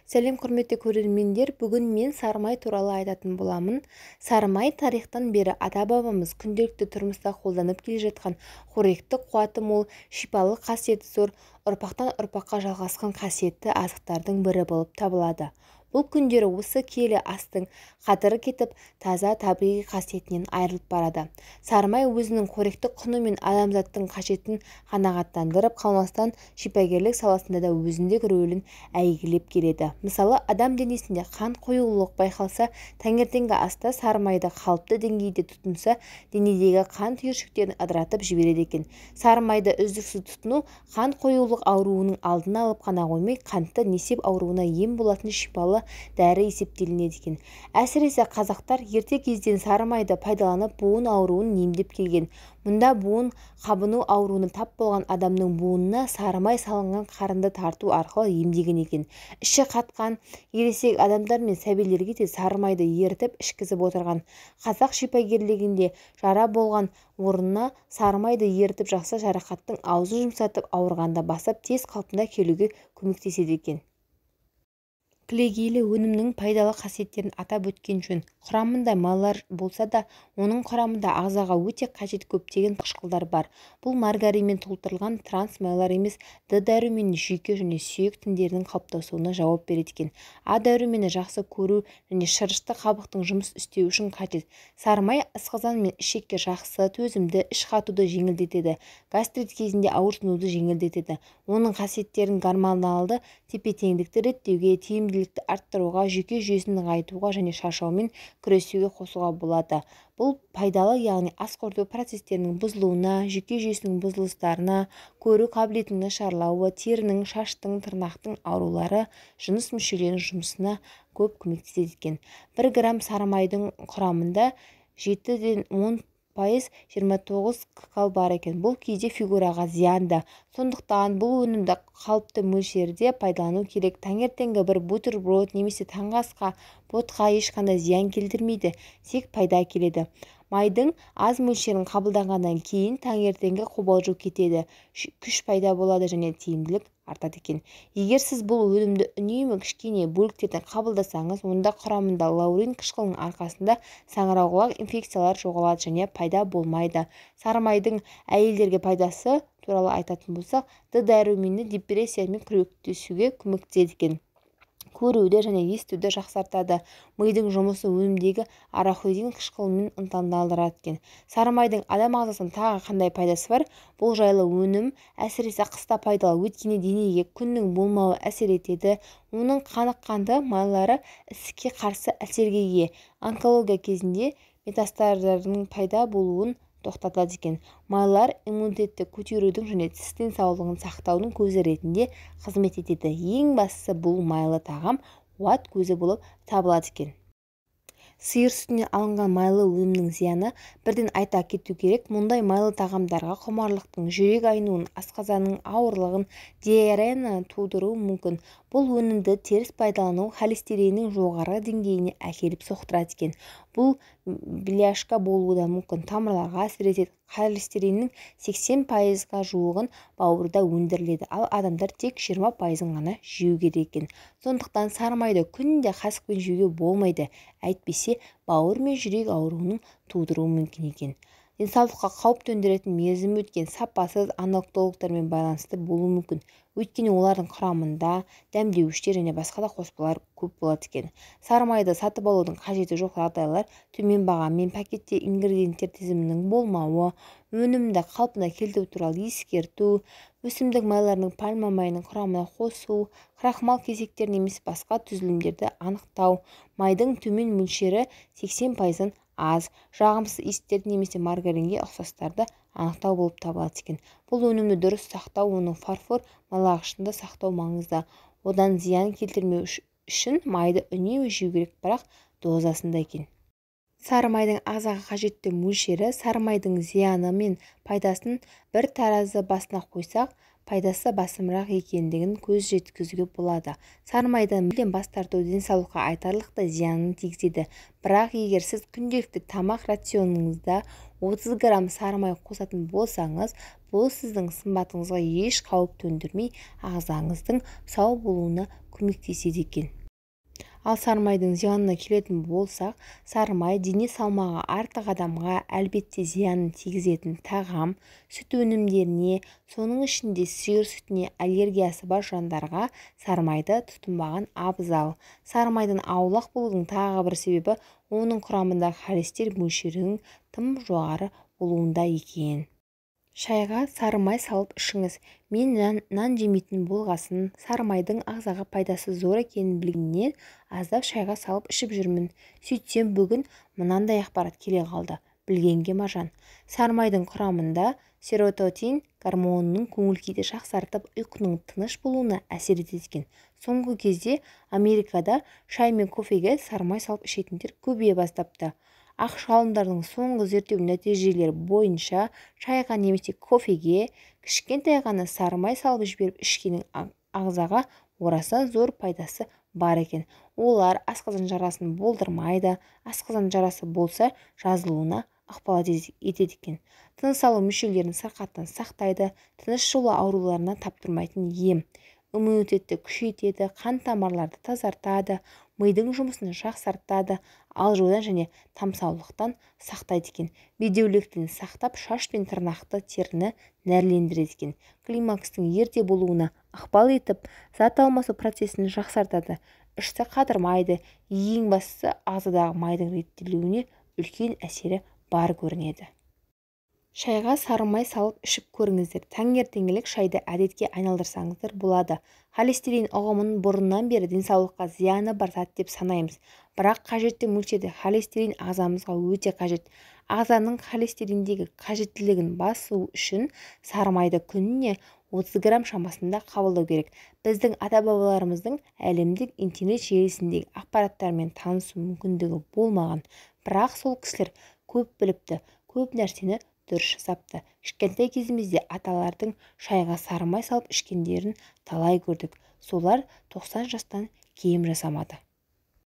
Сәлем, құрметті көрермендер! Бүгін мен сарымай туралы айтатын боламын. Сарымай тарихтан бері ата-бабамыз күнделікті тұрмыста қолданып келе жатқан қоректік қуаты мол, шипалы қасиеті зор, ұрпақтан ұрпаққа жалғасқан қасиетті азықтардың бірі болып табылады. Бұл күндері осы киелі астың қадірі кетіп, таза табиғи қасиетінен айырылып барады. Сарымай өзінің қоректік құнымен адамзаттың қажетін қанағаттандырып қалмастан, шипагерлік саласында да өзіндік рөлін әйгілеп келеді. Мысалы, адам денесінде қан қоюлық байқалса, таңертеңгі аста сарымайды қалыпты деңгейде тұтынса, денедегі қан түйіршіктерін ыдыратып жібереді екен. Сарымайды үздіксіз тұтыну қан қоюлық ауруының алдын алып қана қоймай, қантты несеп ауруына ем болатын шипалы дәрі есептелінеді екен. Әсіресе қазақтар ерте кезден сарымайды пайдаланып, буын ауруын емдеп келген. Мұнда буын қабыну ауруына тап болған адамның буынына сарымай салынған қарынды тарту арқылы емдеген екен. Іші қатқан ересек адамдар мен сәбилерге де сарымайды ерітіп ішкізіп отырған. Қазақ шипагерлігінде жара болған орнына сарымайды ерітіп жақса, жарақаттың аузын жұмсатып, ауырғанда басып, тез қалпына келуге көмектеседі екен. Кілегейлі өнімнің пайдалы қасиеттерін атап өткен жөн. Құрамында майлар болса да, оның құрамында ағзаға өте қажет көптеген қышқылдар бар. Бұл маргаринмен толтырылған транс майлар емес, Д дәрумені жүйке және сүйек тіндерінің қалыптасуына жауап береді екен. А дәрумені жақсы көру және шырышты қабықтың жұмыс істеуі үшін қажет. Сарымай асқазан мен ішекке жақсы, төзімді, іш қатуды жеңілдетеді. Гастрит кезінде ауырсынуды жеңілдетеді. Оның қасиеттерін гормоналды тепе-теңдікті реттеуге, тиімділікті арттыруға, жүйке жүйесін нығайтуға және шаршаумен күресуге қосуға болады. Бұл пайдалы, яғни ас қорыту процестерінің бұзылуына, жүйке жүйесінің бұзылыстарына, көру қабілетінің нашарлауы, терінің, шаштың, тырнақтың аурулары, жыныс мүшелерінің жұмысына көп көмектеседі екен. 1 грамм сарымайдың құрамында 7-10% 29 ккал бар екен. Бұл кейде фигураға зиянды. Сондықтан бұл өнімді қалыпты мөлшерде пайдалану керек. Таңертеңгі бір бутерброд немесе таңғы асқа ботқа ешқандай зиян келтірмейді, тек пайда әкеледі. Майдың аз мөлшерін қабылдағаннан кейін таңертеңгі қобалжу кетеді, күш пайда болады және тиімділік артады екен. Егер сіз бұл өнімді үнемі кішкене бөліктерден қабылдасаңыз, онда құрамында лаурин қышқылының арқасында саңырауқұлақ инфекциялар жоғалады және пайда болмайды. Сарымайдың әйелдерге пайдасы туралы айтатын болсақ, Д дәрумені депрессиямен күресуге көмектеседі екен. Көруді және естуді жақсартады. Мидың жұмысы өнімдегі арахидон қышқылымен ынталандырады екен. Сарымайдың адам ағзасына тағы қандай пайдасы бар? Бұл жайлы өнім әсіресе қыста пайдалы, өйткені денеге күннің болмауы әсер етеді. Оның қаныққанды майлары ісікке қарсы әсерге ие. Онкология кезінде метастаздардың пайда болуын тоқтатады екен. Майлар иммунитетті көтерудің және тіс денсаулығын сақтаудың көзі ретінде қызмет етеді. Ең бастысы, бұл майлы тағам қуат көзі болып табылады екен. Сиыр сүтінен алынған майлы өнімнің зияны бірден айта кету керек. Мұндай майлы тағамдарға құмарлықтың, жүрек айнуын, асқазанның ауырлығын, диареяны тудыруы мүмкін. Бұл өнімді теріс пайдалану холестериннің жоғары деңгейіне әкеліп соқтырады екен. Бұл бляшка болуы да мүмкін. Тамырларға әсер етеді. Холестериннің 80%-ға жуығын бауырда өндіріледі, ал адамдар тек 20%-ын ғана жеу керек екен. Сондықтан сарымайды күнде қасықпен жеуге болмайды, әйтпесе бауыр мен жүрек ауруының тудыруы мүмкін екен. Денсаулыққа қауіп төндіретін мерзімі өткен сапасыз аналогтармен байланысты болуы мүмкін. Өйткені олардың құрамында дәмдеуіштер және басқа да қоспалар көп болады екен. Сарымайды сатып алудың қажеті жоқ жағдайлар: төмен баға мен пакетте ингредиенттер тізімінің болмауы, өнімді қалпына келтіру туралы ескерту, өсімдік майларының пальма майының құрамына қосу, крахмал кесектері немесе басқа түзілімдерді анықтау, майдың төмен мөлшері 80%-дан аз, жағымсыз иістерді немесе маргаринге ұқсастарды анықтау болып табылады екен. Бұл өнімді дұрыс сақтау, оның фарфор майлағышында сақтау маңызды. Одан зиян келтірмеу үшін майды үнемі жеу керек, бірақ дозасында екен. Сарымайдың ағзаға қажетті мөлшері. Сарымайдың зияны мен пайдасын бір таразы басына қойсақ, пайдасы басымырақ екендігін көз жеткізуге болады. Сарымайдан мүлдем бас тарту денсаулыққа айтарлықтай зиянын тигізеді. Бірақ егер сіз күнделікті тамақ рационыңызда 30 грамм сарымай қосатын болсаңыз, бұл сіздің сымбатыңызға еш қауіп төндірмей, ағзаңыздың сау болуына көмектеседі екен. Ал сарымайдың зиянына келетін болсақ, сарымай дене салмағы артық адамға әлбетте зиянын тигізетін тағам. Сүт өнімдеріне, соның ішінде сиыр сүтіне аллергиясы бар жандарға сарымайды тұтынбаған абзал. Сарымайдан аулақ болудың тағы бір себебі оның құрамындағы холестерин мөлшерінің тым жоғары болуында екен. Шайға сарымай салып ішіңіз. Мен нан жемейтін болғасын, сарымайдың ағзаға пайдасы зор екенін білгеннен аздап шайға салып ішіп жүрмін. Сөйтсем бүгін мынандай ақпарат келе қалды. Білгенге маржан. Сарымайдың құрамында серотонин гормонының көңіл-күйді жақсартып, ұйқының тыныш болуына әсер етеді екен. Соңғы кезде Америкада шай мен кофеге сарымай салып ішетіндер көбейе бастапты. АҚШ ғалымдарының соңғы зерттеу нәтижелері бойынша шайға немесе кофеге кішкентай ғана сарымай салып жіберіп ішкеннің ағзаға орасан зор пайдасы бар екен. Олар асқазан жарасын болдырмайды, асқазан жарасы болса жазылуына ықпал етеді екен. Тыныс алу мүшелерін сырқаттан сақтайды, тыныс жолы ауруларына таптырмайтын ем. Иммунитетті күшейтеді, қан тамырларды тазартады, мидың жұмысын жақсартады, алжудан және тамсаулықтан сақтайды екен. Бедеуліктен сақтап, шаш пен тырнақты теріні нәрлендіреді екен. Климакстың ерте болуына ықпал етіп, зат алмасу процесін жақсартады, ішті қатырмайды, ең бастысы ағзадағы майдың реттелуіне үлкен әсері бар көрінеді. Шайға сарымай салып ішіп көріңіздер. Таңертеңгілік шайды әдетке айналдырсаңыздар болады. Холестерин ұғымын бұрыннан бері денсаулыққа зияны бар зат деп санаймыз. Бірақ қажетті мөлшерде холестерин ағзамызға өте қажет. Ағзаның холестериндегі қажеттілігін басу үшін сарымайды күніне 30 грамм шамасында қабылдау керек. Біздің ата-бабаларымыздың әлемдік интернет желісіндегі ақпараттармен танысу мүмкіндігі болмаған. Бірақ сол кісілер көп біліпті, көп нәрсені дұрыс жасапты. Кішкентай кезімізде аталардың шайға сарымай салып ішкендерін талай көрдік. Солар 90 жастан кем жасамады.